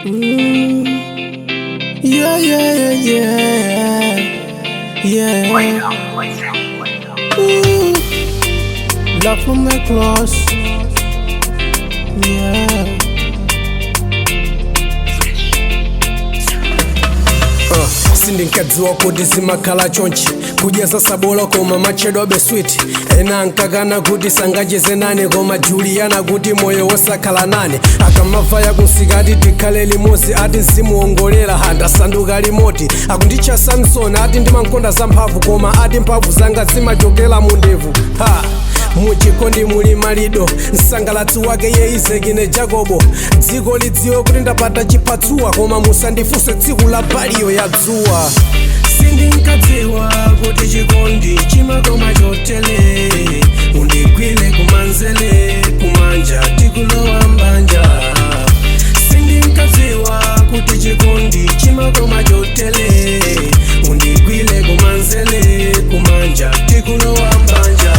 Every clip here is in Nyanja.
Yeah, yeah, yeah, yeah. Ooh, love from the close. Yeah. Sindinkadziwa kuti zimakhala chonchi, kudya sabola koma machedwa beswiti. Ena ankakana kuti sangacheze nane, koma Juliana kuti moyo wosakhala nane. Akamavaya kunsika ati tikhale limodzi, ati nzimuongolera handasanduka limoti. Akunditcha Samson, ati ndimankonda zamphamvu, koma ati mphamvu zanga zimachokera mu ndevu. Ha, muchikondi muli malido, msangalatsi wake ye Izekine Jacobo. Dziko lidziwe kuti ndapata chipatsuwa, koma musandifunse tsiku la baliyo ya dzuwa. Sindinkadziwa kuti chikondi chimakoma chotele, undigwile kumanzele, kumanja tikulowa mbanja. Sindinkadziwa kuti chikondi chimakoma chotele, undigwile kumanzele, kumanja tikulowa mbanja.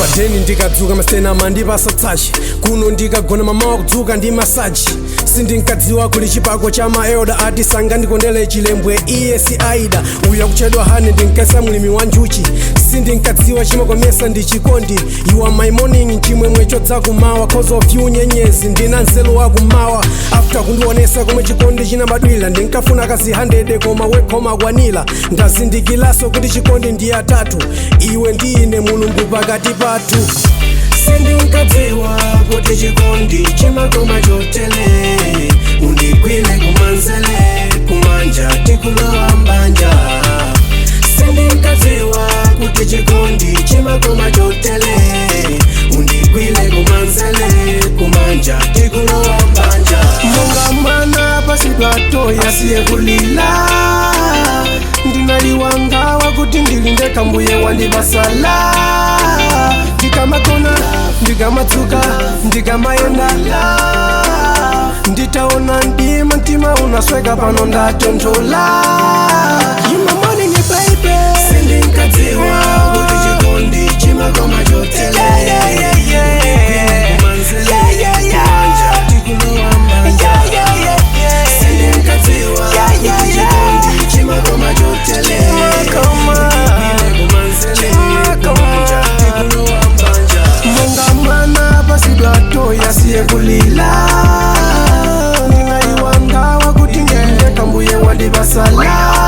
Padeni ndikadzuka masena mandipasa tsachi, kuno ndikagona mamawa kudzuka ndi masaji. Sindinkadziwa kuli chipako cha maelda, ati sangandikondele chilembwe iye si aida. Uyu akuchedwa hane ndinkasa mlimi wa njuchi. Sindinkadziwa chimakomesa ndi chikondi. You are my morning, chimwemwe chodzakumawa, cause of you nyenyezi ndina nzeru wakumawa. After kundionesa komwe chikondi chinabadwira, ndinkafuna kazi 100 koma wekhoma kwanira. Ndazindikilaso kuti chikondi ndi atatu, iwe ndi ine, Mulungu pakati pathu. Sindinkadziwa kuti chikondi chimakoma chotele, undigwile kumanzele, kumanja tikulowa mbanja. Sindinkadziwa kuti chikondi chimakoma chotele, undigwile kumanzele, kumanja tikulowa mbanja. Monga mwana pasidwa toya siye kulila, ndinaliwangawa kuti ndilinde kambuye wandibasala. Ndikamakona, ndikamatsuka, ndikamayenda, nditaona ndima mtima unasweka, pano ndatontola. You my morning, baby. Sindinkadziwa kuti chikondi chimakoma chotele, kumanzele, kumanja tikulowa mbanja. Sindinkadziwa kuti chikondi chimakoma chotele, kumanzele, kumanja tikulowa mbanja. Monga mwana pasidwa toya siye kulila, ninaiwangawa kuti ngende kambuye wandibasala.